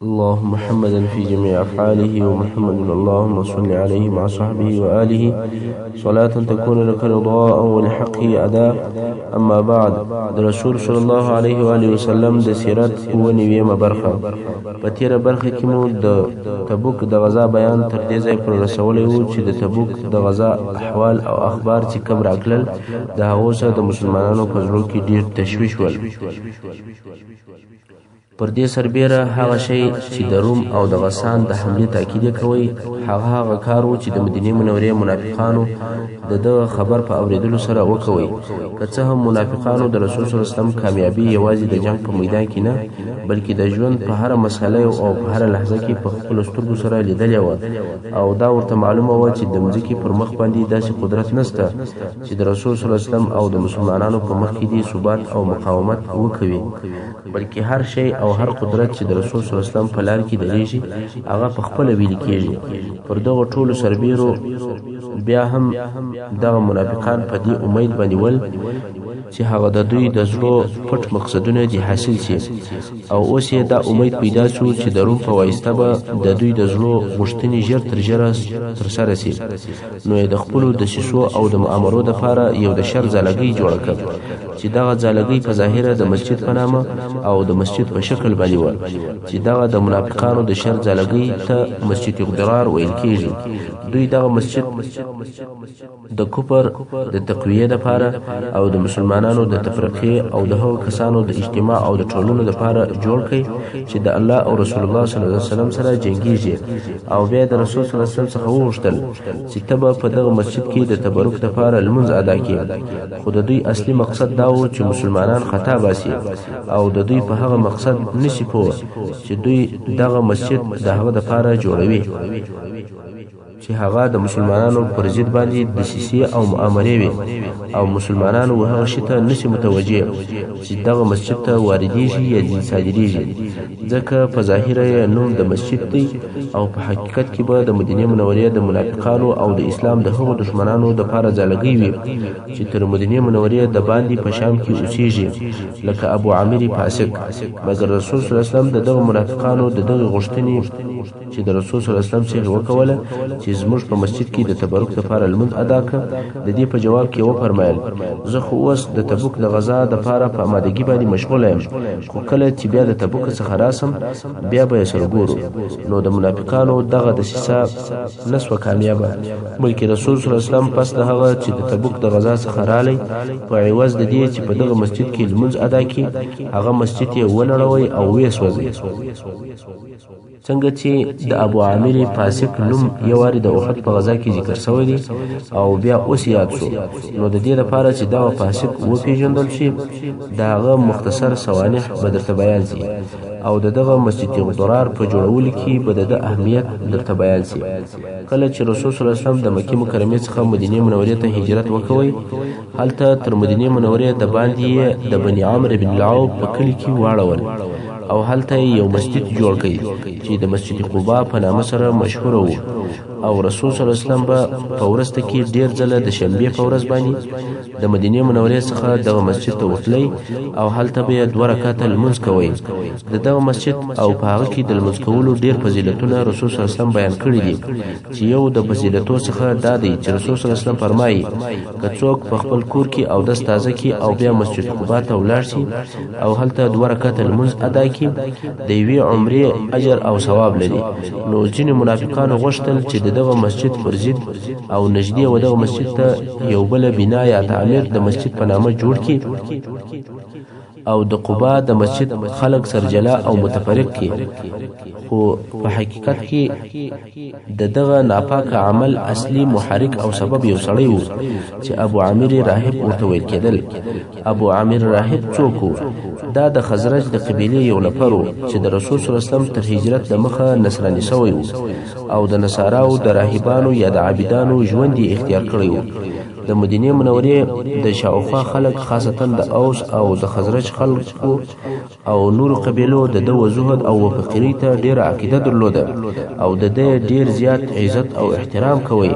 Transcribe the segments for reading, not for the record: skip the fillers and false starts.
اللهم محمدا في جميع أفعاله ومحمد اللهم صل عليه مع صحبه وآله صلاة تكون لك رضاء ولحقه أداء. أما بعد، د رسول صلی الله علیه و آله وسلم د سیرت 97مه برخه. په تېره برخه کې مو د تبوک د غزا بیان تر دې ځای پورې رسولی و چې د تبوک د غزا احوال او اخبار چې کوم راکړل، د هغو سره د مسلمانانو په زړو کې ډېر تشویش ول. پر دې سربېره هغه شی چې د روم او د غسان د حملې تاکید یې کوی، هغه هغه کار و چې د مدینې منورې منافقانو د دغه خبر په اورېدلو سره وکوی. که څه هم منافقانو د رسول صلی الله علیه وسلم کامیابي یوازې د جنګ په میدان کې نه، بلکې د ژوند په هره مسئله او په هره لحظه کې په خپلو سترګو سره لیدلې وه او دا ورته معلومه وه چې د مځکې پر مخ باندې داسې قدرت نشته چې د رسول صلی الله علیه وسلم او د مسلمانانو په مخ کې دې ثبات او مقاومت وکوي، بلکې هر شی او هر قدرت چې د رسول صلی الله علیه وسلم په لار کې درېږي، هغه په خپله ویلي کېږي. پر دغو ټولو سربېرو بیا هم دغه منافقان په دې امید باندې ول چې هغه د دوی د زړو پټ مقصدونه دې حاصل شي، او اوس یې دا امید پیدا شو چې د روم په واسطه به د دوی د زړو غوښتنې ژر تر ژره ترسره شي. نو یې د خپلو دسیسو او د مؤامرو دپاره یو د شر ځالګۍ جوړه کړه چې دغه ځالګۍ په ظاهره د مسجد په نامه او د مسجد په شکل باندې وه، چې دغه د منافقانو د شر ځالګۍ ته مسجد ضرار ویل کېږي. دوی دغه مسجد د کفر د تقویې دپاره او د مسلمانانو د تفرقې او د هغو کسانو د اجتماع او د ټولنو دپاره جوړ کړي چې د الله او رسول الله صلی الله علیه وسلم سره جنګیږي. او بیا د رسول صلی الله علیه وسلم څخه وغوښتل چې ته به په دغه مسجد کې د تبرک دپاره لمونځ ادا کړې. خو د دوی اصلي مقصد دا و چې مسلمانان خطا باسي او د دوی په هغه مقصد نشي پوه چې دوی دغه مسجد د هغه دپاره جوړوي، چې هغه د مسلمانانو پر ضد باندې دسیسې او مؤامرې وي او مسلمانان و هغه شي ته نشي متوجه چې دغه مسجد ته واردېږي یا صادرېږي، ځکه په ظاهره یې نوم د مسجد دی او په حقیقت کې به د مدینې منورې د منافقانو او د اسلام د هغو دښمنانو دپاره ځالګۍ وي چې تر مدینې منورې د باندې په شام کې اوسېږي، لکه ابو عامر فاسق. مګر رسول صلی الله علیه وسلم د دغه منافقانو د دغې غوښتنې چې د رسول صلی الله علیه وسلم څخه وکوله چې زموږ په مسجد کې د تبرک لپاره لمونځ ادا کړه، د دې په جواب کې وفرمایل: زه خو اوس د تبوک د غزا دپاره په امادګي باندې مشغوله یم، خو کله چې بیا د تبوک څخه راسم بیا به یې سره ګورو. نو د منافقانو دغه دسیسه نه سوه کامیابه، بلکې رسول صلی الله علیه وسلم پس له هغه چې د تبوک د غزا څخه رالی، په عوض د دې چې په دغه مسجد کې لمونځ ادا کړي، هغه مسجد یې ونړوی او ویې سوځوی. څنګه چې د ابو عامر فاسق نوم یو وارې د احد په غزا کې ذکر شوی دی او بیا اوس یاد شو، نو د دې لپاره چې دغه فاسق وپیژندل شي، د هغه مختصر سوانح به درته بیان شي او د دغه مسجد ضرار په جوړولو کې به د ده اهمیت درته بیان شي. کله چې رسول صلی الله علیه وسلم د مکې مکرمې څخه مدینې منورې ته هجرت وکوی، هلته تر مدینې منورې د باندې یې د بني عمرو بن العوف په کلي کې واړول او هلته یې یو مسجد جوړ کړ چې د مسجد قباء په نامه سره مشهور و. او رسول صلی الله علیه وسلم به په ورسته کې ډېر ځله د شنبې په ورځ باندې د مدینې منورې څخه دغه مسجد ته ورتلی او هلته به یې 2 رکعته لمونځ کوی. د دغه مسجد او په هغه کې د لمونځ کولو ډېر فضیلتونه رسول صلی الله علیه وسلم بیان کړي دي، چې یو د فضیلتو څخه دا دی چې رسول صلی الله علیه وسلم فرمایي: که څوک په خپل کور کې اودس تازه کړي او بیا مسجد قباء ته ولاړ شي او هلته 2 رکعته لمونځ ادا کړي، د یوې عمرې اجر او ثواب لري. نو ځینې منافقانو غوښتل چې د دغه مسجد پر ضد او نږدې و دغه مسجد ته یو بله بنا یا تعمیر د مسجد په نامه جوړ کړي او د قباء د مسجد خلک سرجلا او متفرق کړي، خو په حقیقت کې د دغه ناپاک عمل اصلي محرک او سبب یو سړی و چې ابو عامر راهب ورته ویل کېدل. ابو عامر راهب څوک و؟ دا د خزرج د قبیلې یو نفر و چې د رسول صلی الله علیه وسلم تر هجرت د مخه نصراني شوی و او د نصاراو د راهبانو یا د عابدانو ژوند یې اختیار کړی و. د مدینې منورې د شاوخوا خلک، خاصتا د اوس او د خزرج خلکو او نورو قبیلو، د ده و زهد او و فقیرۍ ته ډېره عقیده درلوده او د ده ډېر زیات عزت او احترام کوی.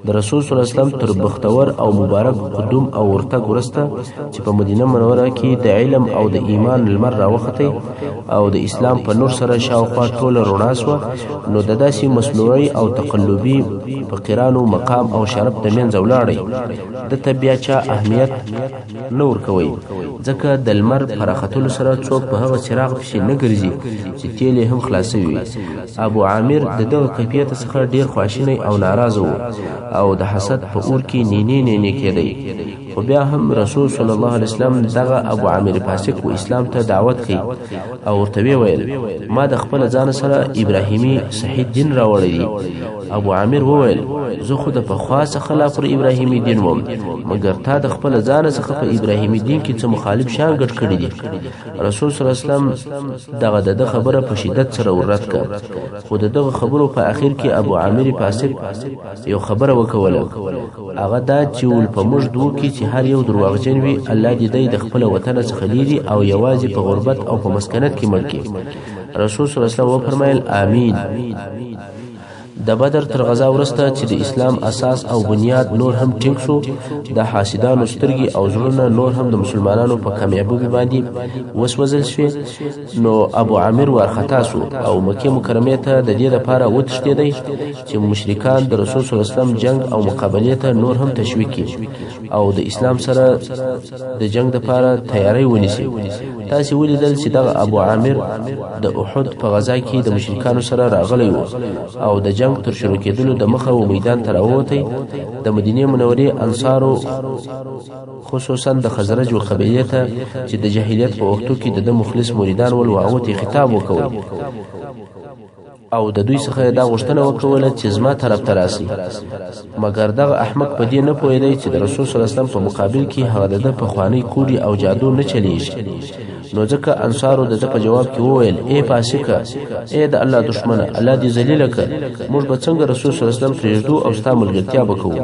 د رسول صلی الله علیه وسلم تر بختور او مبارک قدوم او ورتګ وروسته چې په مدینه منوره کې د علم او د ایمان لمر راوختی او د اسلام په نور سره شاوخوا ټوله رڼا سوه، نو د داسې مصنوعي او تقلبي فقیرانو مقام او شرف د منځه ولاړی، ده ته بیا چا اهمیت نه ورکوي، ځکه د لمر په راختلو سره څوک په هغه څراغ پسې نه ګرځي چې تیل یې هم خلاص شوي وي. ابو عامر د دغه کیفیت څخه ډیر خواشینی او ناراضه و او د حسد په اور کې نینې نینې کېدی، خو بیا هم رسول صلی الله علیه وسلم دغه ابو عامر فاسق و اسلام ته دعوت کړي او ورته ویې ویل: ما د خپل ځان سره ابراهیمي صحیح دین راوړی دی. ابو عامر وویل: زه خو د پخوا څخه لا پر ابراهیمي دین وم، مګر تا د خپل ځان څخه په ابراهیمي دین کې څه مخالف شیان ګډ کړي دي. رسول صلی الله علیه وسلم دغه د ده خبره په شدت سره ورد کړه، خو د دغه خبرو په اخر کې ابو عامر فاسق یو خبره وکوله، هغه دا چې ول په موږ دوو کې چې هر یو درواغجن وي، الله دې دی د خپل وطن څخه لیري او یوازې په غربت او په مسکنت کې مړ کړي. رسول صلی الله علیه وسلم وفرمایل: آمین. د بدر تر غزا وروسته چې د اسلام اساس او بنیاد نور هم ټینګ شو، د حاسدانو سترګې او زړونه نور هم د مسلمانانو په کامیابۍ باندې وسوځل شوې، نو ابو عامر وارخطا شو او مکې مکرمې ته د دې لپاره وتښتېدی چې مشرکان د رسول صلی الله علیه وسلم جنګ او مقابلې ته نور هم تشویق کړي او د اسلام سره د جنګ لپاره تیاری ونیسي. تاسې ولیدل چې دغه ابو عامر د احد په غزا کې د مشرکانو سره راغلی و او د جنګ تر شروع کېدلو د مخه و میدان ته راووتی. د مدینې منورې انصارو خصوصا د خزرج و قبیلې ته چې د جاهلیت په وختو کې د ده مخلص مریدان ول، هغو ته خطاب وکوی او د دوی څخه دا غوښتنه وکوله چې زما طرف ته راسي. مګر دغه احمق په دې نه پوهېدی چې د رسول صلی الله علیه وسلم په مقابل کې هغه د ده پخوانۍ کوډې او جادو نه چلیږي، نو ځکه انصارو د ده په جواب کې وویل: ای فاسقه، ای د الله دښمنه، الله دې ذلیله کړه، موږ به څنګه رسول صلی الله علیه وسلم پرېږدو او ستا ملګرتیا به کوو؟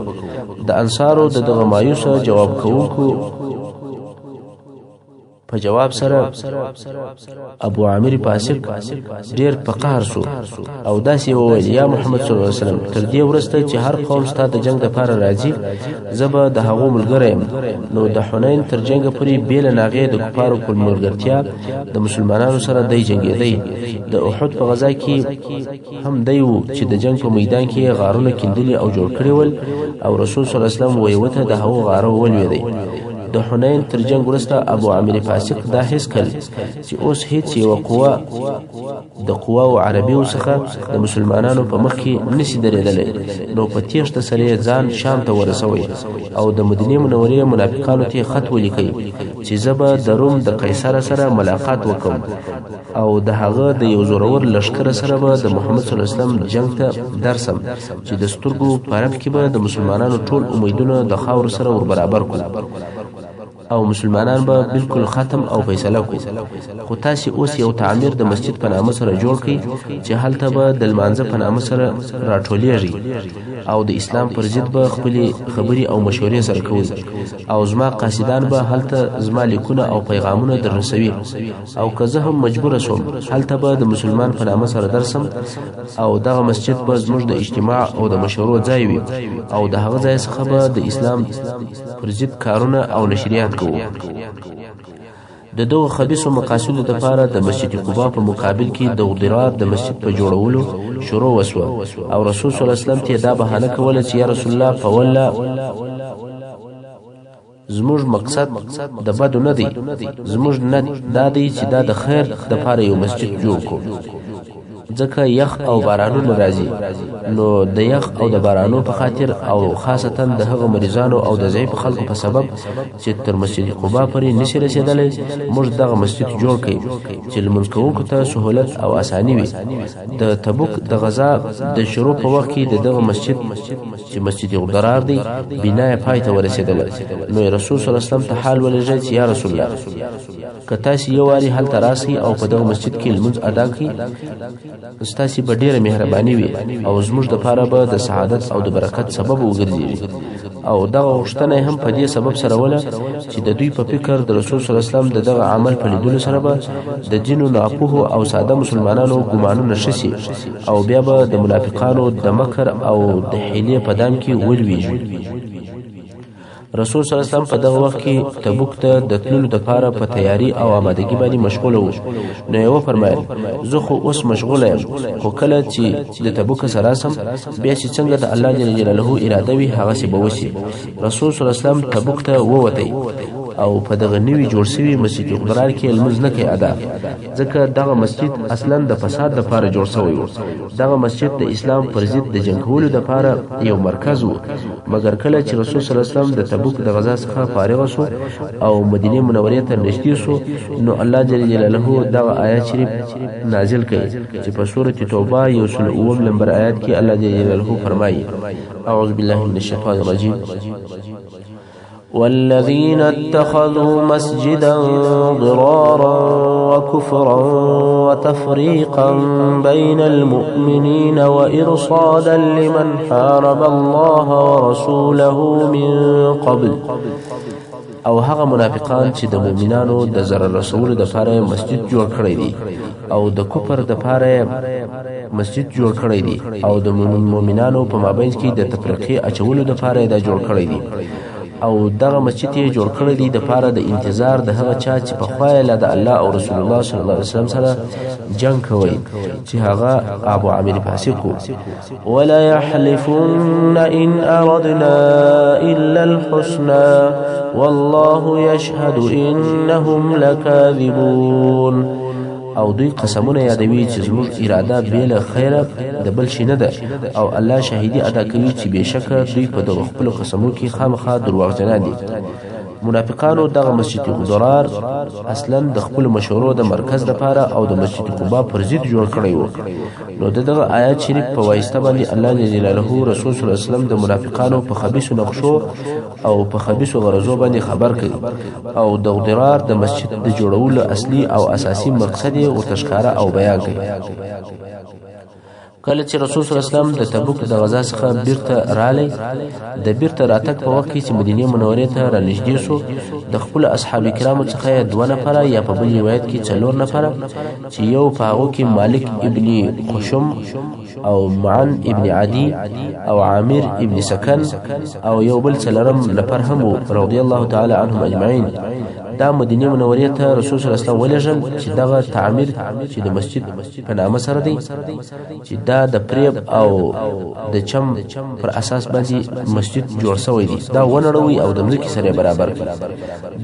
د انصارو د دغه مایوسه جواب کوونکو په جواب سره ابو عامر فاسق ډیر په قهر سو او داسې وویل: یا محمد صلی الله علیه وسلم، تر دې وروسته چې هر قوم ستا د جنګ دپاره راځي، زه به د هغو ملګری یم. نو د حنین تر جنګه پورې بې له ناغې د کفارو په ملګرتیا د مسلمانانو سره دی جنګېدی. د احد په غزا کې هم دی و چې د جنګ په میدان کې یې غارونه کیندلي او جوړ کړي ول او رسول صلی الله علیه وسلم ویوته د هغو غارو ولوېدی. د حنین تر جنګ وروسته ابو عامر فاسق دا حس کړ چې اوس هیڅ یوه قوه د قواو عربیو څخه د مسلمانانو په مخ کې نسی درېدلی، نو په تېښته سره یې ځان شام ته ورسوی او د مدینې منورې منافقانو ته خط ولیکئ چې زه به د روم د قیصر سره ملاقات وکم او د هغه د یو زورور لښکر سره به د محمد صلی الله علیه وسلم جنګ ته درسم چې د سترګو په رپ کې به د مسلمانانو ټول امیدونه د خاورو سره ور برابر کړو او مسلمانان به بالکل ختم او فیصله کو. خو تاسې اوس یو تعمیر د مسجد په نامه سره جوړ کړئ چې هلته به د لمانځه په نامه سره راټولېږئ او د اسلام پر ضد به خپلې خبرې او مشورې سره کوئ او زما قاصدان به هلته زما لیکونه او پیغامونه در رسوي او که زه هم مجبوره شوم هلته به د مسلمان په نامه سره درسم او دغه مسجد به زموږ د اجتماع او د مشورو ځای وي او د هغه ځای څخه به د اسلام پر ضد کارونه او نشریات کوو. د دغو خبیثو مقاصدو دپاره د مسجد قباء په مقابل کې د غدرار د مسجد په جوړولو شروع وسوه او رسول صلی الله علیه وسلم ته دا بهانه کوله چې یا رسول الله، په والله زموږ مقصد د بدو نه دی، زموږ نیت دا دی چې دا د خیر دپاره یو مسجد جوړ کړو، ځکه یخ او بارانونه راځي، نو د یخ او د بارانو په خاطر او خاصتا د هغه مریضانو او د ضعیف خلکو په سبب چې تر مسجد قباء پورې نشي رسېدلی، موږ دغه مسجد جوړ کړي چې لمونځ کوونکو ته سهولت او اساني وي. د تبوک د غزا د شروع په وخت کې د دغه مسجد چې مسجد غدرار دی بنا یې پای ته ورسېدله، نو رسول صلی الله علیه وسلم ته حال ولېږه چې یا رسول الله، که تاسې یو وارې هلته راسئ او په دغه مسجد کې لمونځ ادا کړئ، ستاسې به ډېره مهرباني وي او زموږ دپاره به د سعادت او د برکت سبب وګرځېږي. او دغه غوښتنه هم په دې سبب سره وله چې د دوی په فکر د رسول صلی الله علیه وسلم د دغه عمل په لیدلو سره به د ځینو ناپوهو او ساده مسلمانانو ګمانونه ښه شي او بیا به د منافقانو د مکر او د حیلې په دام کې ولویږي. رسول صلی الله علیه وسلم په دغه وخت کې تبوک ته د تللو دپاره په تیاری او آمادګي باندې مشغوله و. نو یې وفرمایل زه خو اوس مشغوله یم، خو کله چې د تبوک سره راسم بیا چې څنګه د الله جل جلاله اراده وي هغسې به وشي. رسول صلی الله علیه وسلم تبوک ته ووتی او په دغه نوي جوړ شوي مسجد ضرار کې لمونځ نه کوي ادا، ځکه دغه مسجد اصلا د فساد دپاره جوړ شوی و. دغه مسجد د اسلام پر ضد د جنګ کولو دپاره یو مرکز و. مګر کله چې رسول صلی الله علیه وسلم د تبوک د غزا څخه فارغ شو او مدینې منورې ته نږدې شو، نو الله جل جلاله دغه آیات شریف نازل کړ چې په سورة توبه 107 نمبر آیات کې الله جل جلاله فرمایي: اعوذ بالله من الشیطان الرجیم. والذين اتخذوا مسجدا ضرارا وكفرا وتفريقا بين المؤمنين وإرصادا لمن حارب الله ورسوله من قبل. او هغه منافقان چې د مؤمنانو د ضرر رسولو دپاره مسجد جوړ کړی دی او د کفر دپاره مسجد جوړ کړی دی او د مؤمنانو په مابین کې د تفرقې اچولو دپاره دا جوړ کړی دی او دغه مسجد یې جوړ کړی دی دپاره د انتظار د هغه چا چې پخوا یې لا د الله او رسول الله صلی الله علیه وسلم سره جنګ کوی چې هغه ابو عامر فاسق و. ولا يحلفن إن أردنا إلا الحسنى والله يشهد إنهم لكاذبون. او دوی قسمونه یادوي چې زموږ اراده بې له خیره د بل شي نه ده، او الله شاهدي ادا کوي چې بېشکه دوی په دغو خپلو قسمو کې خامخا درواغجنان دي. منافقانو دغه مسجد ضرار اصلا د خپلو مشورو د مرکز دپاره او د مسجد قباء پر ضد جوړ کړی و. نو د دغه آیات شریف په واسطه باندې الله جل جلاله رسول صلی الله علیه وسلم د منافقانو په خبیثو نقشو او په خبیثو غرضو باندې خبر کړي او د ضرار د مسجد د جوړولو اصلي او اساسي مقصد یې ورته ښکاره او بیان کړي. کله چې رسول صلی الله علیه وسلم د تبوک د غزا څخه بیرته رالی، د بیرته راتګ په وخت کې چې مدینې منورې ته رانږدې شو، د خپلو اصحاب کرامو څخه یې 2 نفره یا په بل روایت کې 4 نفره چې یو په هغو کې مالک ابن خشم او معن ابن عدي او عامر ابن سکن او یو بل څلورم نفر هم وو رضی الله تعالی عنهم اجمعین، دا مدینې منورې ته رسول صلی الله علیه وسلم ولېږل چې دغه تعمیر چې د مسجد په نامه سره دی چې دا د پریب او د چم پر اساس باندې مسجد جوړ شوی دی، دا ونړوي او د مځکې سره برابر کړي.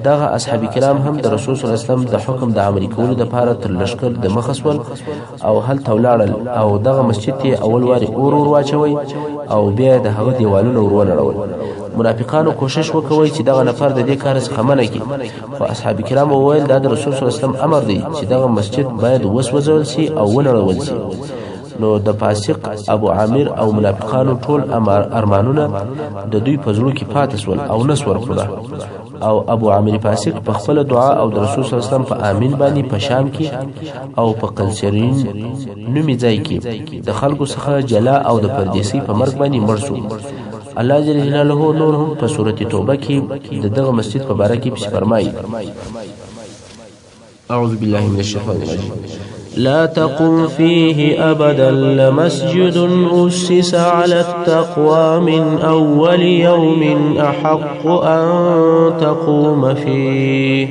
دغه اصحاب کرام هم د رسول صلی الله علیه وسلم د حکم د عملي کولو دپاره تر لښکر د مخه سول او هلته ولاړل او دغه مسجد ته یې اول وارې اور ور واچوی او بیا د هغه دیوالونه ور ونړول. منافقانو کوشش وکوي چې دغه نفر د دې کار څخه منع کړي، خو اصحاب کرامو وویل دا د رسول صلی الله علیه وسلم امر دی چې دغه مسجد باید وسوځول شي او ونړول شي. نو د فاسق ابو عامر او منافقانو ټول ارمانونه د دوی په زړو کې پاتې سول او نه سول پوره. او ابو عامر فاسق په خپله دعا او د رسول صلی الله علیه وسلم په آمین باندې په شام کې او په قنسرین نومي ځای کې د خلکو څخه جلا او د پردیسۍ په مرګ باندې مړ شو. الله جل جلاله نور هم په سورة توبه کې د دغه مسجد په باره کې پسې فرمایي: أعوذ بالله من الشيطان الرجيم. لا تقم فيه أبدا لمسجد أسس على التقوى من أول يوم أحق أن تقوم فيه.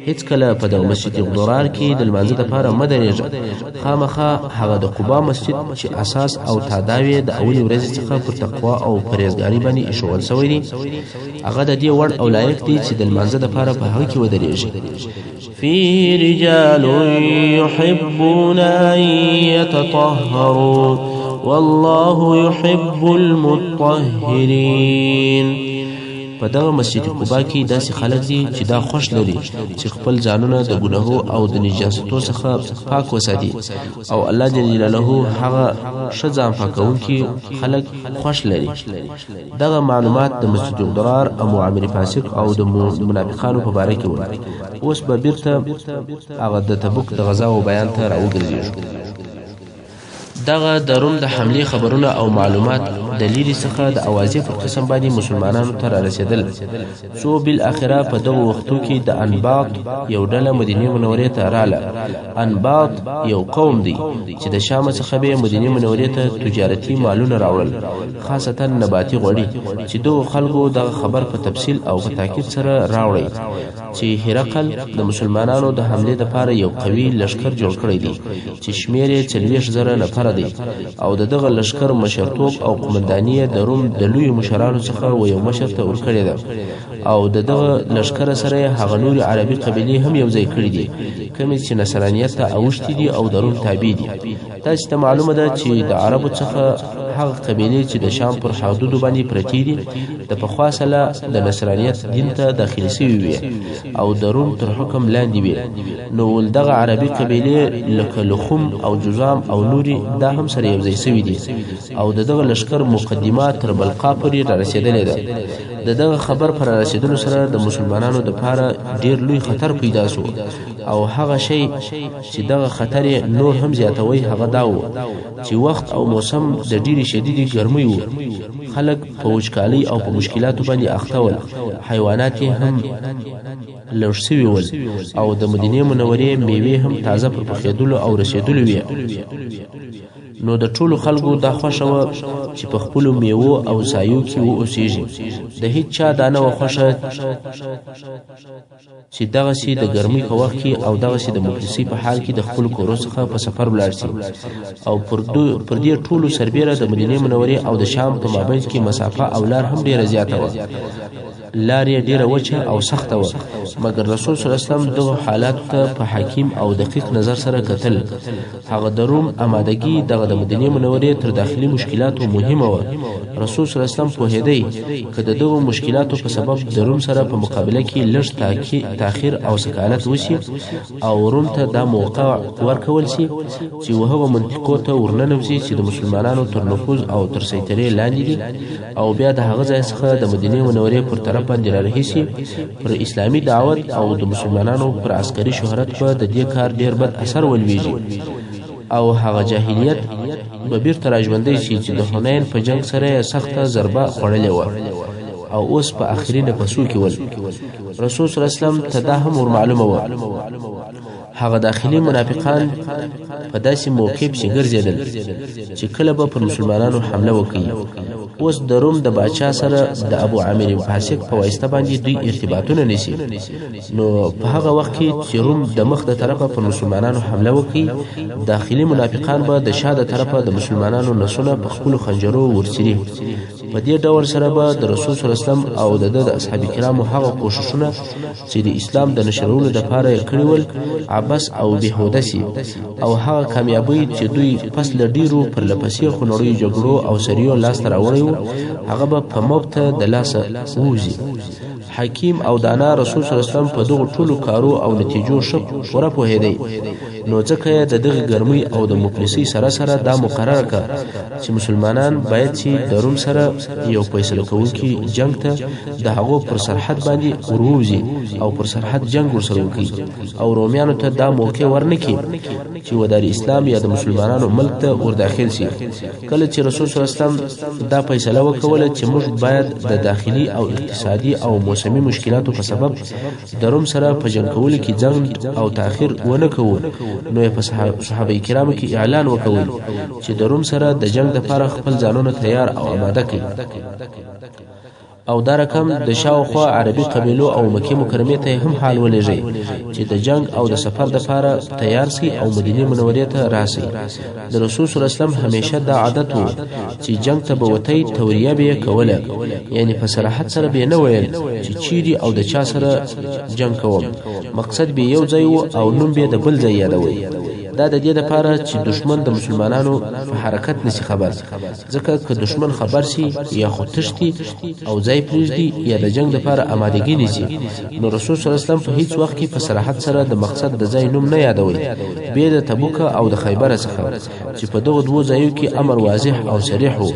هیڅکله په دغه مسجد ضرار کې د لمانځه دپاره مه درېږه، خامخا هغه د قبا مسجد چې اساس او تاداوې د اولې ورځې څخه پر تقوا او پرهېزګارۍ باندې ایښودل شوی دی، هغه د دې وړ او لایق دی چې د لمانځه دپاره په هغه کې ودرېږي. فيه رجال يحبون أن يتطهروا والله يحب المطهرين. په دغه مسجد قباء کې داسې خلک دي چې دا خوښ لري چې خپل ځانونه د ګناهو او د نجاستو څخه پاک وساتي، او الله جل جلاله هغه ښه ځان پاکوونکي خلک خوښ لري. دغه معلومات د مسجد ضرار او عامر فاسق او د منافقانو په باره کې وو. اوس به بیرته هغه د تبوک د غزا و بیان ته راوګرځېږو. دغه د روم د حملې خبرونه او معلومات د لیرې څخه د اوازې پر قسم باندې مسلمانانو ته رارسېدل. څو بالاخره په دغو وختو کې د انباط یو ډله مدینې منورې ته راله. انباط یو قوم دی چې د شام څخه به مدینې منورې ته تجارتي مالونه راوړل، خاصتا نباتي غوړي، چې دغو خلکو دغه خبر په تفصیل او په تاکید سره راوړی چې هرقل د مسلمانانو د حملې دپاره یو قوي لښکر جوړ کړی دی چې شمېر یې 40,000 نفره دی او د دغه لښکر مشرتوب او قومنداني یې د روم د لویو مشرانو څخه و یو مشر ته ورکړې ده او د دغه لښکر سره یې هغه نورې عربي قبیلې هم یو ځای کړې دي کومې چې نصرانیت ته اوښتې دي او د روم تابع دي. تاسې ته معلومه ده چې د عربو څخه هغه قبیلې چې د شام پر حدودو باندې پرتې دي د پخوا سله د نصرانیت دین ته داخلي سوي وې او د روم تر حکم لاندې وې، نو دغه عربي قبیلې لکه لخم او جزام او نورې دا هم سره یو ځای سوي دي او د دغه لښکر مقدمه تر بلقا پورې رارسېدلې ده. د دغه خبر پر رارسېدلو سره د مسلمانانو دپاره ډېر لوی خطر پیدا سو او هغه شی چې دغه خطر یې نور هم زیاتوي هغه دا و چې وخت او موسم د ډېرې شدیدې ګرمۍ و، خلک په وچکالۍ او په مشکلاتو باندې اخته ول، حیوانات یې هم لږ سوي ول او د مدینې منورې میوې هم تازه پر پخېدلو او رسېدلو وې. نو د ټولو خلکو دا خوښه وه چې په خپلو میوو او ځایو کې و اوسیږي. د هیڅ چا دا نه وه خوښه چې دغسې د ګرمۍ په وخت کې او دغسې د مفلسۍ په حال کې د خپلو کورو څخه په سفر ولاړ شي. او پر دې ټولو سربېره د مدینې منورې او د شام په مابین کې مسافه او لار هم ډېره زیاته وه، لار یې ډېره وچه او سخته وه. مګر رسول صلی الله علیه وسلم دغو حالاتو ته په حکیم او دقیق نظر سره کتل. هغه د روم آمادګي دغه د مدینې منورې تر داخلي مشکلاتو مهمه وه. رسول صلی الله علیه وسلم پوهېدی که د دغو مشکلاتو په سبب د روم سره په مقابله کې لږ تاخیر او سکالت وشي او روم ته دا موقع ورکول شي چې هغو منطقو ته ورننوځي چې د مسلمانانو تر نفوذ او تر سیطرې لاندې دي او بیا د هغه ځای څخه د مدینې منورې پر طرف باندې رارهي شي، پر اسلامي دعوت او د مسلمانانو پر عسکري شهرت به د دې کار ډېر بد اثر ولویږي او هغه جاهلیت به بیرته راژوندی شي چې د حنین په جنګ سره یې سخته ضربه خوړلې وه او اوس په اخري نفسو کې ول. رسول صلی الله علیه وسلم ته دا هم ورمعلومه وه هغه داخلي منافقان په داسې موقع پسې ګرځېدل چې کله به پر مسلمانانو حمله وکړي. اوس د روم د باچا سره د ابو عامر فاسق په واسطه باندې دوی ارتباطونه نیسي، نو په هغه وخت کې چې روم د مخ د طرفه پر مسلمانانو حمله وکړي، داخلي منافقان به د شا د طرفه د مسلمانانو نسونه په خپلو خنجرو ورڅیري. په دې ډول سره به د رسول صلی الله علیه وسلم او د ده د اصحاب کرامو هغه کوښښونه چې د اسلام د نشرولو دپاره یې کړي ول عبث او بېهوده سي او هغه کامیابۍ چې دوی پس له ډېرو پرلپسې خونړیو جګړو او سریو لاسته راوړی وو هغه به په مفته د لاسه ووځي. حکیم او دانا رسول صلی الله علیه وسلم په دغو ټولو کارو او نتیجو ښه پوره پوهېدی، نو ځکه یې د دغې ګرمۍ او د مفلسۍ سره سره دا مقرره کړه چې مسلمانان باید چې د روم سره یو فیصله کوونکي جنګ ته د هغو پر سرحد باندې ورووځي او پر سرحد جنګ ورسره وکړي او رومیانو ته دا موقع ورنکړي چې ودار اسلام یا د مسلمانانو ملک ته ورداخل شي. کله چې رسول صلی الله علیه وسلم دا فیصله وکوله چې موږ باید د داخلي او اقتصادي او موسمي مشکلاتو په سبب د روم سره په جنګ کولو کې ځنډ او تاخیر ونه کوو، نو یې په صحابه کرامو کې اعلان وکوي چې د روم سره د جنګ دپاره خپل ځانونه تیار او آماده کړي. او دا رقم د شاوخوا عربي قبیلو او مکې مکرمې ته هم حال ولېږئ چې د جنګ او د سفر دپاره تیار سي او مدینې منورې ته راسي. د رسول صلی الله علیه وسلم همیشه دا عادت و چې جنګ ته به وتی توریه به یې کوله، یعنې په صراحت سره به یې نه ویل چې چیرې او د چا سره جنګ کوم، مقصد به یو ځای و او نوم به د بل ځای یادوي. دا د دې لپاره چې دښمن د مسلمانانو په حرکت نسی خبر، ځکه که دښمن خبر سي یا خو تښتي او ځای پرېږدي یا د جنګ لپاره آمادګي نیسي. نو رسول صلی الله علیه وسلم په هیڅ وخت کې په صراحت سره د مقصد د ځای نوم نه یادوي بې د تبوکه او د خیبره څخه چې په دغو دوو ځایو کې امر واضح او صریح و.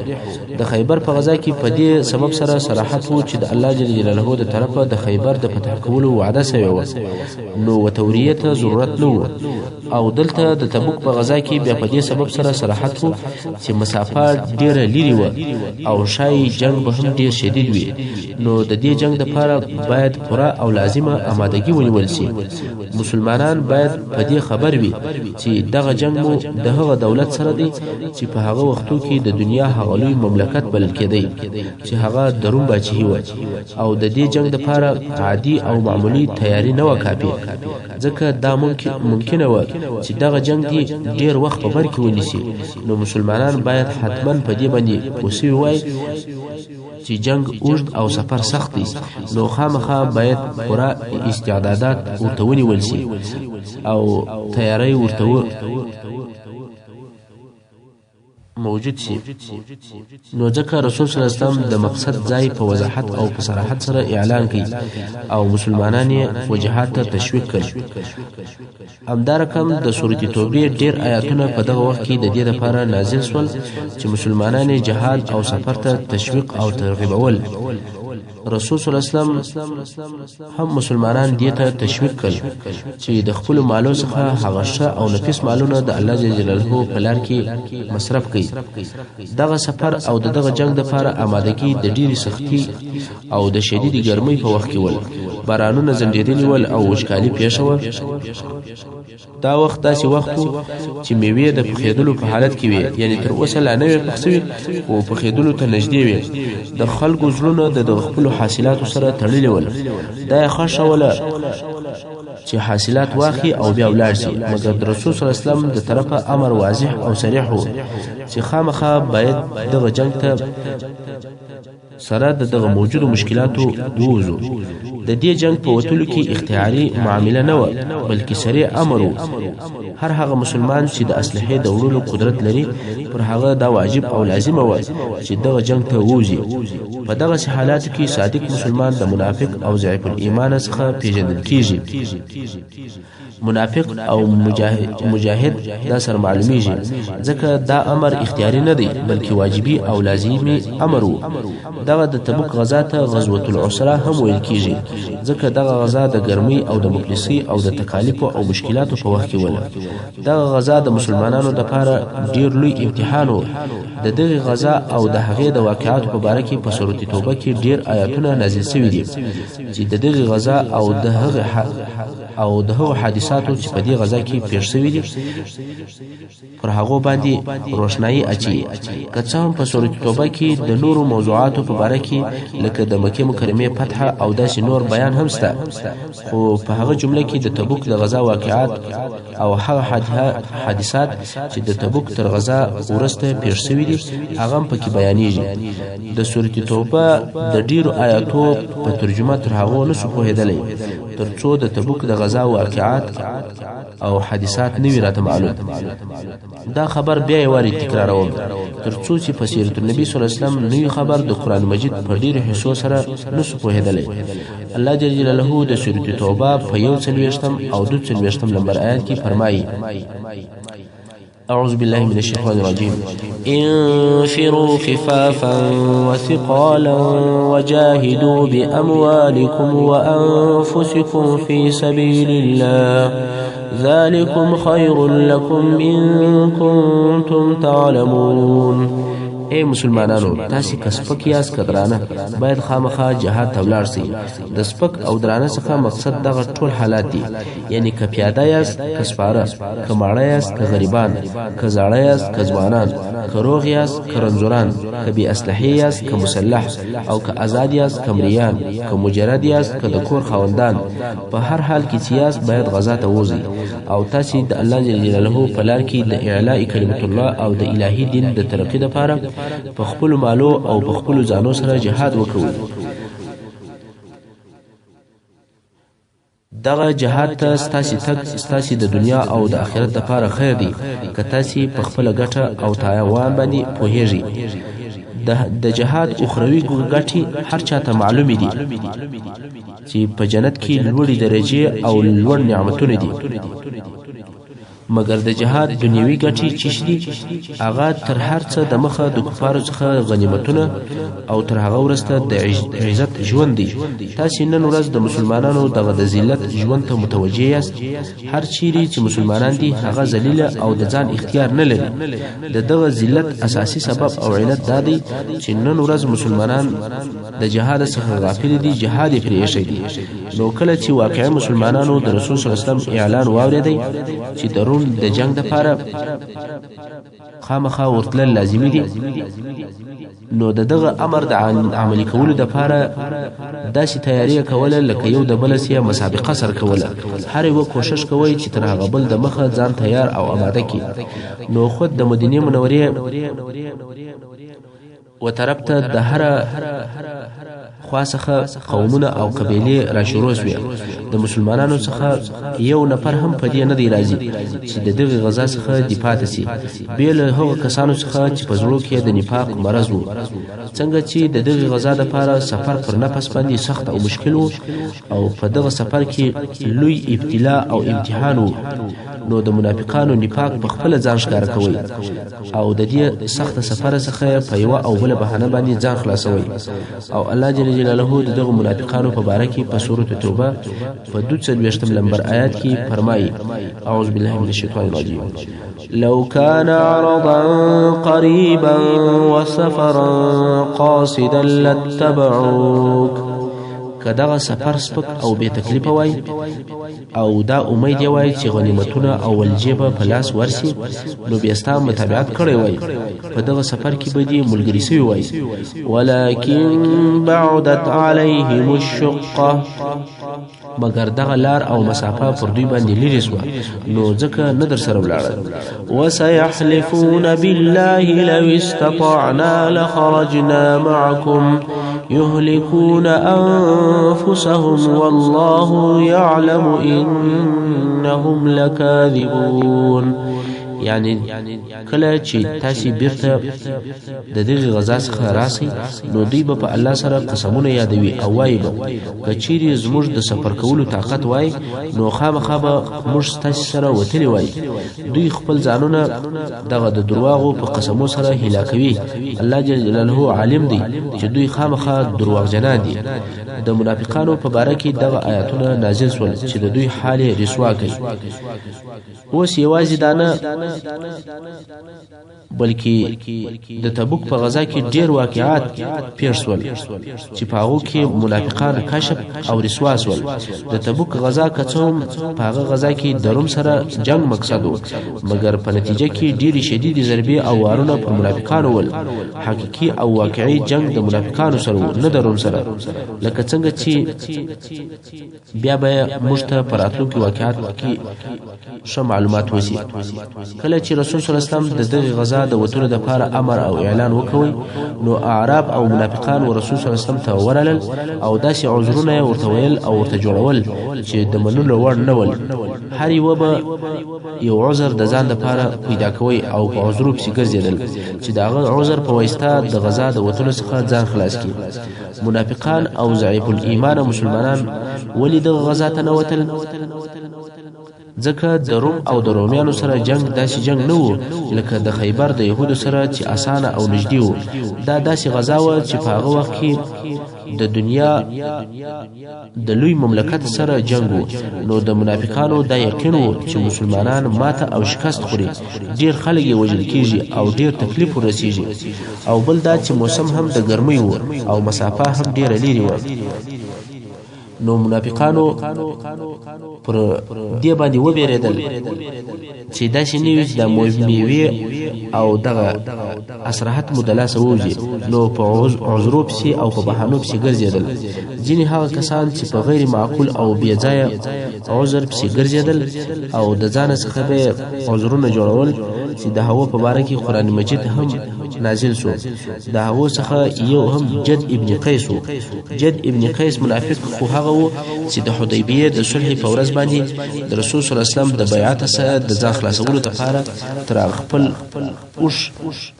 د خیبر په غزا کې په دې سبب سره صراحت و چې د الله جل جلاله د طرفه د خیبر د فتح کولو وعده سوې وه، نو وتوریې ته ضرورت نه و. او دلته دلته د تبوک په غزا کې بیا په دې سبب سره صراحت وو چې مسافه ډیره لیرې وه او ښایي جنګ به هم ډیر شدید وي، نو د دې جنګ دپاره باید پوره او لازمه آمادګي ونیول شي. مسلمانان باید په دې خبر وي چې دغه جنګ مو د هغه دولت سره دی چې په هغه وختو کې د دنیا هغه لوی مملکت بلل کېدی چې هغه د روم باچهي وه، او د دې جنګ دپاره عادي او معمولي تیاري نه وه کافي، ځکه دا ممکنه وه چې دغه جنګ دې ډېر وخت په بر کې ونیسي. نو مسلمانان باید حتما په دې باندې پوه شوي وای چې جنګ اوږد او سفر سخت دی، نو خامخا باید پوره استعدادات ورته ونیول شي او تیاری ورته موجود شي. نو ځکه رسول صلی الله علیه وسلم د مقصد ځای په وضاحت او په صراحت سره اعلان کړي او مسلمانان یې وجهاد ته تشویق کړل. همدا رقم د سورة توبې ډېر آیاتونه په دغه وخت کې د دې لپاره نازل شول چې مسلمانان یې جهاد او سفر ته تشویق او ترغیبول. رسول صلی الله علیه وسلم هم مسلمانان دې ته تشویق کړل چې د خپلو مالو څخه هغه ښه او نفیس مالونه د الله جل جلاله په لار کې مصرف کړي. دغه سفر او د دغه جنګ دپاره آمادګي د ډېرې سختي او د شدیدې ګرمۍ په وخت کې ول، بارانونه ځنډېدلي ول او وچکالي پېښه وه. دا وخت داسې وخت و چې میوې د پخېدلو په حالت کې وې، یعنې تر اوسه لا نه وې پخ شوي خو پخېدلو ته نږدې وې. د خلکو زړونه د دغه خپلو حاصلاتو سره تړلي ول، دا یې خوښه وله چې حاصلات واخلي او بیا ولاړ شي، مګر د رسول صلی الله علیه وسلم د طرفه امر واضح او صریح و چې خامخا باید دغه جنګ ته سره د دغه موجودو مشکلاتو ووځو. د دې جنګ په وتلو کې اختیاري معامله نه وه، بلکې سریع امر و. هر هغه مسلمان چې د اسلحې د وړلو قدرت لري پر هغه دا واجب او لازمه وه چې دغه جنګ ته ووځي. په دغسې حالاتو کې صادق مسلمان د منافق او ضعیف الایمان څخه پیژندل کیږي. منافق او مجاهد دا سره معلومیږي، ځکه دا امر اختیاري نه دی بلکې واجبي او لازمي امر و. دغه د تبوک غزا ته غزوة العسره هم ویل کیږي، ځکه دغه غزا د ګرمۍ او د مفلسۍ او د تکالیفو او مشکلاتو په وخت کې وله. دغه غزا د مسلمانانو دپاره ډېر لوی امتحان و. د دغې غزا او د هغې د واقعاتو په باره کې په سورة توبه کې ډېر آیاتونه نازل شوي دي چې د دغې غزا او د هغو حادثاتو چې په دې غزا کې پېښ شوي دي پر هغو باندې روښنايي اچوي. که څه هم په سورة توبه کې د نورو موضوعاتو په باره کې لکه د مکې مکرمې فتح او داسې نور بیان هم شته، خو په هغه جمله کې د تبوک د غزا واقعات او هغه حادثات چې د تبوک تر غزا وروسته پېښ شوي دي هغه هم پکې بیانیږي. د سورة توبه د ډېرو آیاتو په ترجمه تر هغو نه شو پوهېدلی تر څو د تبوک د غزا واقعات او حادثات نه وي راته معلوم. دا خبر بیا یو وارې تکراروم تر څو چې په سیرت النبي صلی الله علیه وسلم نوی خبر د قرآن مجید په ډېرو حصو سره نه شو پوهېدلی. الله جل جلاله د سورة توبه په 41 او 42 لمبر آیات کې فرمایي: أعوذ بالله من الشيطان الرجيم. انفروا خفافا وثقالا وجاهدوا بأموالكم وأنفسكم في سبيل الله ذلكم خير لكم إن كنتم تعلمون. ای مسلمانانو، تاسې که سپک یاست که درانه باید خامخا جهاد ته ولاړ سئ. د سپک او درانه څخه مقصد دغه ټول حالات دي، یعنی که پیاده یاست که سپاره، که ماړه یاست که غریبان، که زاړه یاست که ځوانان، که روغ یاست که رنځوران، که بې اسلحې یاست که مسلح، او که ازاد یاست که مریان، که مجرد یاست که د کور خاوندان، په هر حال کې چې یاست باید غزا ته ووځئ. او تاسې د الله جل جلاله په لار کې د اعلاء کلمة الله او د الهي دین د ترقي دپاره په خپلو مالو او په خپلو ځانو سره جهاد وکوئ. دغه جهاد ته ستاسې تګ ستاسې د دنیا او د آخرت دپاره خیر دی، که تاسې په خپله ګټه او تاوان باندې پوهیږئ. د جهاد اخروي ګټې هر چا ته معلومې دي چې په جنت کې لوړې درجې او لوړ نعمتونه دي. مګر د جهاد دنیوي ګټې چې دي، هغه تر هر څه د مخه د کفارو څخه غنیمتونه او تر هغه وروسته د عزت ژوند دی. تاسې نن ورځ د مسلمانانو دغه د ذلت ژوند ته متوجه یاست. هر چیرې چې مسلمانان دي، هغه ذلیله او د ځان اختیار نه لري. د دغه ذلت اساسي سبب او علت دا دی چې نن ورځ مسلمانان د جهاد څخه غافل دي، جهاد یې پرې ایښی دی. نو کله چې واقعي مسلمانانو د رسول صلی الله علیه وسلم اعلان واورېدی چې د روم د جنګ دپاره خامخا ورتلل لازمي دي، نو د دغه امر د عملي کولو دپاره داسې تیاري کوله لکه یو د بل سره مسابقه سره کوله. هر یوه کوښښ کوی چې تر هغه بل د مخه ځان تیار او اماده کړي. نو خود د مدینې منورې و طرف ته د هره خوا څخه قومونه او قبیلې را شروع سوې. د مسلمانانو څخه یو نفر هم په دې نه دی راضي چې د دغې غزا څخه دې پاته سي، بې له هغو کسانو څخه چې په زړو کې د نفاق مرض وو. څنګه چې د دغې غزا دپاره سفر پر نفس باندې سخت او مشکل وو او په دغه سفر کې لوی ابتلا او امتحان وو، نو د منافقانو نفاق په خپله ځان ښکاره کوي او د دې سخت سفر څخه په یوه او بله بهانه باندې ځان خلاصوي. او الله جل جلاله د دغو منافقانو په باره کې په سورة توبه په 42 لمبر آیات کې فرمایي: اعوذ بالله من الشیطان الرجیم، لو كان عرضا قريبا وسفرا قاصدا لاتبعوك. که دغه سفر سپک او بې تکلیفه وای او دا امید یې وای چې غنیمتونه او ولجې به په لاس ورسي، نو بیا ستا متابعت کړی وای، په دغه سفر کې به دې ملګري سوي وای. ولكن بعدت عليهم الشقة، مګر دغه لار او مسافه پر دوی باندې لیرې سوه، نو ځکه نه در سره ولاړل. وسيحلفون بالله لو استطعنا لخرجنا معكم يهلكون أنفسهم والله يعلم إنهم لكاذبون. یعنی کله چې تاسې بیرته د دغې غزا څخه راسئ، نو دوی به په الله سره قسمونه یادوي او وایي به: که چیرې زموږ د سفر کولو طاقت وای، نو خامخا به موږ ستاسې سره وتلي وای. دوی خپل ځانونه دغه د درواغو په قسمو سره هلاکوي. الله جل جلاله عالم دی چې دوی خامخا درواغجنان دي. د منافقانو په باره کې دغه آیاتونه نازل سول چې د دوی حال یې رسوا کوي. اوس یوازې دا نه، بلکې د تبوک په غزا کې ډېر واقعات پېښ سول چې په هغو کې منافقان کشف او رسوا سول. د تبوک غزا که څه هم په هغه غزا کې د روم سره جنګ مقصد و، مګر په نتیجه کې ډېرې شدیدې ضربې او وارونه پر منافقانو ول. حقیقي او واقعي جنګ د منافقانو سره و، نه د روم سره. لکه څنګه چې بیا به موږ ته په راتلونکي واقعات کې ښه معلومات وسي. کله چې رسول صلی الله علیه وسلم د دغې غزا د وتلو دپاره امر او اعلان وکوي، نو اعراب او منافقان و رسول صلی الله علیه وسلم ته ورغلل او داسې عذرونه یې ورته ویل او ورته جوړول چې د منلو وړ نه ول. هر یوه به یو عذر د ځان دپاره پیدا کوي او په عذرو پسې ګرځېدل چې د هغه عذر په واسطه د غزا د وتلو څخه ځان خلاص کړي. منافقان او ضعیف الایمانه مسلمانان ولې دغه غزا ته نه وتل؟ ځکه د روم او د رومیانو سره جنګ داسې جنګ نه و لکه د خیبر د یهودو سره چې اسانه او نږدې و. دا داسې غزا وه چې په هغه وخت کې د دنیا د لوی مملکت سره جنګ و. نو د منافقانو دا یقین و چې مسلمانان ماته او شکست خوري، ډېر خلک یې وژل کیږي او ډېر تکلیف ورسیږي. او بل دا چې موسم هم د ګرمۍ و او مسافه هم ډېره لیرې وه. نو منافقانو پر دې باندې وبېرېدل چې داسې نه وي چې دا میوې او دغه استراحت مو د لاسه ووځي، نو په عذرو پسې او په بهانو پسې ګرځېدل. ځینې هغه کسان چې په غیر معقول او بې ځایه عذر پسې ګرځېدل او د ځانه څخه به یې عذرونه جوړول چې د هغو په باره کې قرآن مجید هم نازل سو. د هغو څخه یو هم جد ابن قیس وو. جد ابن قیس منافق خو هغه وو چې د حدیبیې د صلح په ورځ باندې د رسول صلی الله علیه وسلم د بیعت څخه د ځان خلاصولو لپاره تر خپل اوښ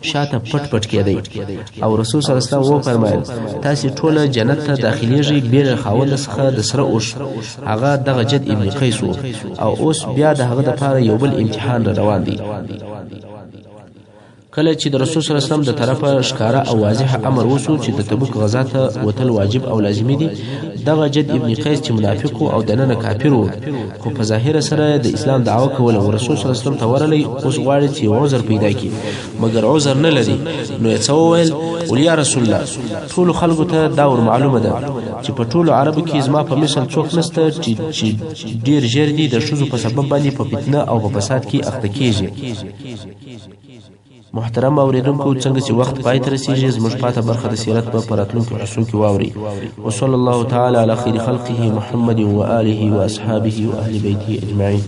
شاته پټ پټ کېدی او رسول صلی الله علیه وسلم وفرمایل تاسې ټوله جنت ته داخلیږئ بې له خاوند څخه د سره اوښ. هغه دغه جد ابن قیس وو او اوس بیا د هغه دپاره یو بل امتحان را روان دی. کله چې د رسول صلی الله علیه وسلم د طرفه ښکاره او واضح امر وسو چې د تبوک غزا ته وتل واجب او لازمي دي، دغه جد ابن قیس چې منافق او دننه کافر وو خو په ظاهره سره د اسلام دعوه کوله او رسول صلی الله علیه وسلم ته ورغلی، اوس غواړي چې یو عذر پیدا کړي مګر عذر نه لري. نو یې څه وویل؟ ول یا رسول الله، ټولو خلکو ته دا ور معلومه ده چې په ټولو عربو کې زما په مثل څوک نشته چې ډېر ژر دي د ښځو په سبب باندې په فتنه او په فساد کې اخته کیږي. محترم اوریدونکو، څنګه چې وخت پای ته رسیږي، زموږ پاته برخه د سیرت به په راتلونکو حصو کې واوري. وصلی الله تعالی علی خیر خلقه محمد وآله واصحابه واهل بیته اجمعین.